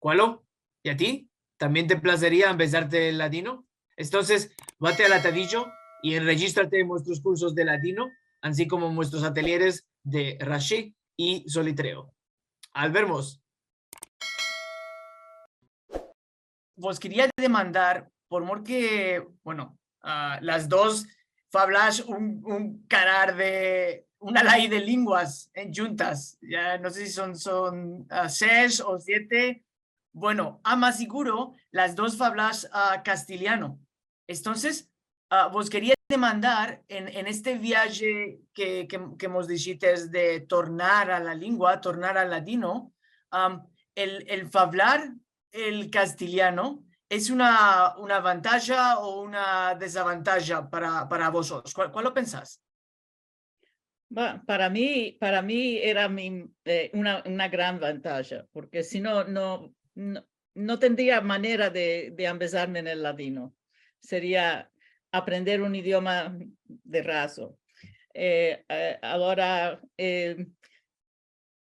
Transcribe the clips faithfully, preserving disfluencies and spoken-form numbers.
Kualo? I a ti? Tambien te plazeria ambezarte el ladino? Entonses, vate al atadijo i enrejistrate en muestros kursos de ladino, ansi komo en muestros atelyeres de Rashi i Solitreo. Al vermos! Vos keria demandar, por mor ke, bueno, ah, las dos fablash un, un karar de, una ley de lenguas en, djuntas. Ya no se si son, son, ah, sesh o siete. Bueno, a mas siguro, las dos fablash, ah, kastelyano. Entonses, ah, vos keria demandar en, en este viaje ke, ke, ke mos dishites de tornar a la lengua, tornar al ladino, am, el, el fablar el kastelyano es una, una vantaja o una dezavantaja para, para vosotros? Kual, kual lo pensas? Ba, para mi, para mi era mi, eh, una, una gran vantaja, porke si no, no, no, no tendria manera de, de ambezarme en el ladino. Seria aprender un idioma de razo. Eh, eh, agora, eh,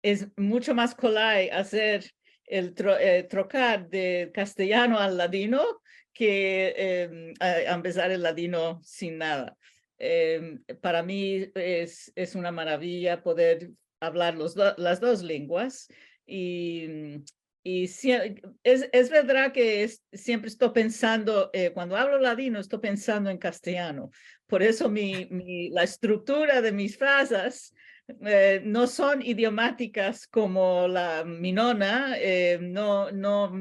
es muncho mas kolay azer el tro-, eh, trokar de kastelyano al ladino ke, em, a, ambezar el ladino sin nada. Em, para mi es, es una maraviya poder avlar los do-, las dos lenguas i, i sie-, es, es verdad ke es, siempre esto pensando, eh, kuando avlo ladino, esto pensando en kastelyano. Por esto mi, mi, la estruktura de mis frazas, eh, no son idiomatikas komo la, mi nona, eh, no, no,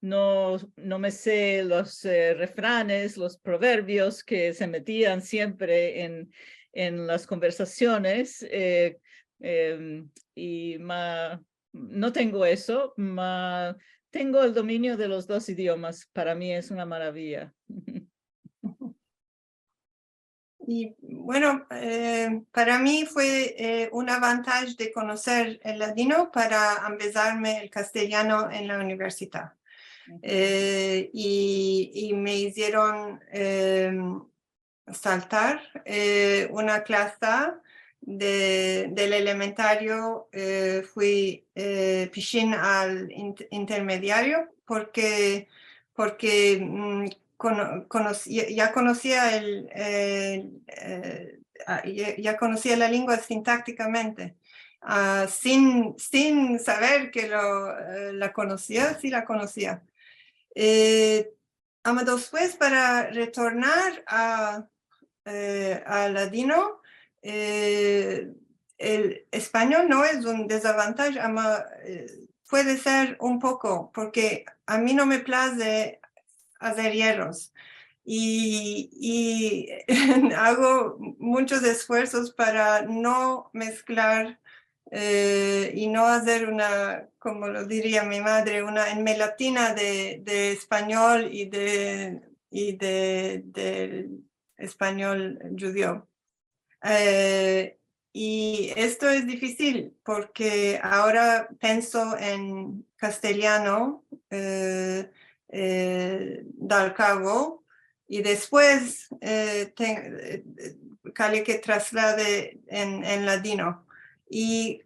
no, no me se los, eh, refranes, los proverbios ke se metian siempre en, en las konversasiones, eh, em, i ma, no tengo eso, ma tengo el dominio de los dos idiomas. Para mi es una maraviya. I, bueno, eh, para mi fue, eh, una vantaja de konoser el ladino para ambezarme el kastelyano en la universidad. Eh, i, i me izieron, em, saltar, eh, una klasa de, del elementario, eh, fui, eh, pishin al int-, intermediario, porke, porke, mm, kono-, konosi-, ya, ya konosia el, el, eh, a, ya, ya konosia la lengua sintaktikamente. Ah, sin, sin saver ke lo, eh, la konosia, si la konosia. Eh, ama despues para retornar a, eh, a ladino, eh, el espanyol no es un dezavantaja, ama, eh, puede ser un poko, porke a mi no me plaze azer yerros. I, i ago munchos esfuersos para no mesklar, eh, i no azer una, komo lo diria mi madre, una enmelatina de, de espanyol i de, i de, del espanyol djudio. Eh, i esto es difisil porke agora penso en kastelyano, eh, eh, dal kavo, i despues, eh, te-, eh, kale ke traslade en, en ladino. I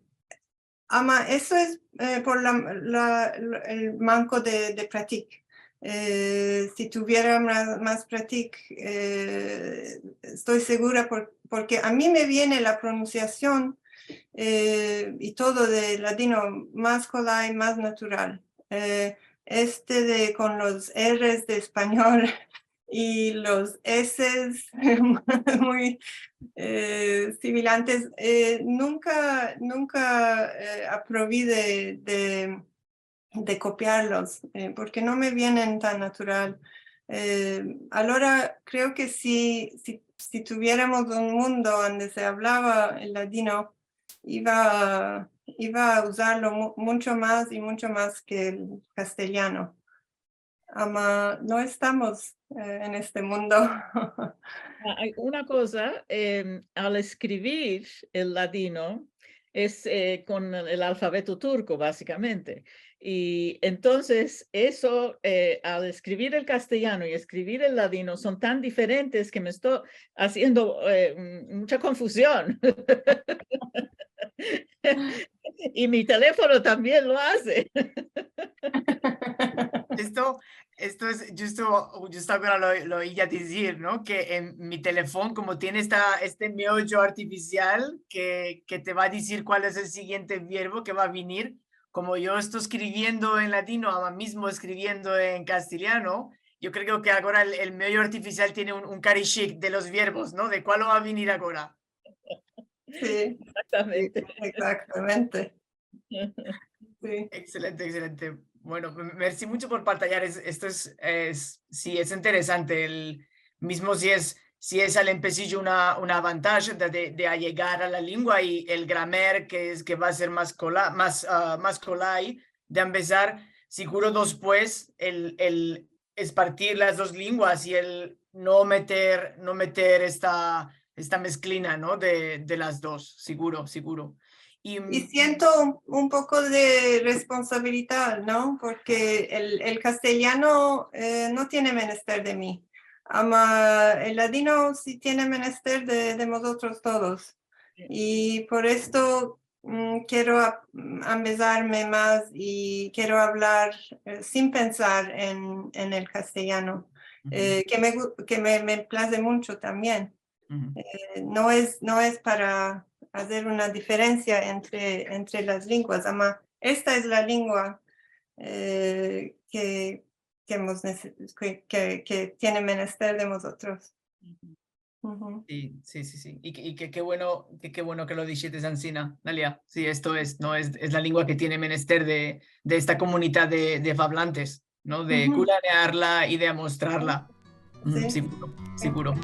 ama eso es, eh, por la, la, la, el manko de, de pratik. Eh, si tuviera ma-, mas pratik, eh, esto segura por-, porke a mi me viene la pronunsiasion, eh, i todo de ladino mas kolay, mas natural. Eh, este de, kon los erres de espanyol i los eses muy, eh, sibilantes, eh, nunka, nunka, eh, aprovi de, de, de kopiarlos, eh, porke no me vienen tan natural. Eh, agora kreo ke si, si, si tuvieramos un mundo ande se avlava el ladino, iva, iva a uzarlo mu-, muncho mas i muncho mas ke el kastelyano. Ama no estamos, eh, en este mundo. Ah, ay una koza, em, al eskrivir el ladino es, eh, kon el alfabeto turko, bazikamente. I entonses eso, eh, al eskrivir el kastelyano i eskrivir el ladino son tan diferentes ke me esto aziendo, eh, m-, muncha konfuzion. I mi telefono tambien lo aze. Esto, esto es djusto, djusto agora lo, lo iva a dizir, no? Ke en mi telefon, komo tiene esta, este meoyo artifisial ke, ke te va a dizir kual es el sigiente vierbo ke va a venir, komo yo esto eskriviendo en ladino, ama mizmo eskriviendo en kastelyano, yo kreo ke agora el, el meoyo artifisial tiene un, un karishik de los vierbos, no? De kual va a venir agora. Si, Egzaktamente. egzaktamente. Si. Ekselente, ekselente. Bueno, m-, mersi muncho por partajar. Es, esto es, es, si, es interesante. El, mizmo si es, si es al empesijo una, una avantaja de, de, de ayegar a la lengua i el gramer ke es, ke va a ser mas kola-, mas, ah, mas kolay de ambezar, siguro despues el, el espartir las dos lenguas i el no meter, no meter esta, esta mesklina, no? De, de las dos, siguro, siguro. I, I siento un, un poko de responsabilidad, no? Porke el, el kastelyano, eh, no tiene menester de mi. Ama el ladino si tiene menester de, de mozotros todos. I por esto, mm, kero a-, mm, ambezarme mas i kero avlar, eh, sin pensar en, en el kastelyano, eh, ke me gu-, ke me, me plaze muncho tambien. Uhu. Eh, no es, no es para azer una diferensia entre, entre las lenguas, ama esta es la lengua, eh, ke, ke emos nese-, ke, ke, ke tiene menester de mozotros. Uhu. Si, si, si, si. I ke, i ke, ke bueno, ke, ke bueno ke lo dishites ansina, Dalia. Si, esto es, no? Es, es la lengua ke tiene menester de, de esta komunidad de, de favlantes, no? De Uhu. kulanearla i de amostrarla. Uhu, Si. siguro, siguro.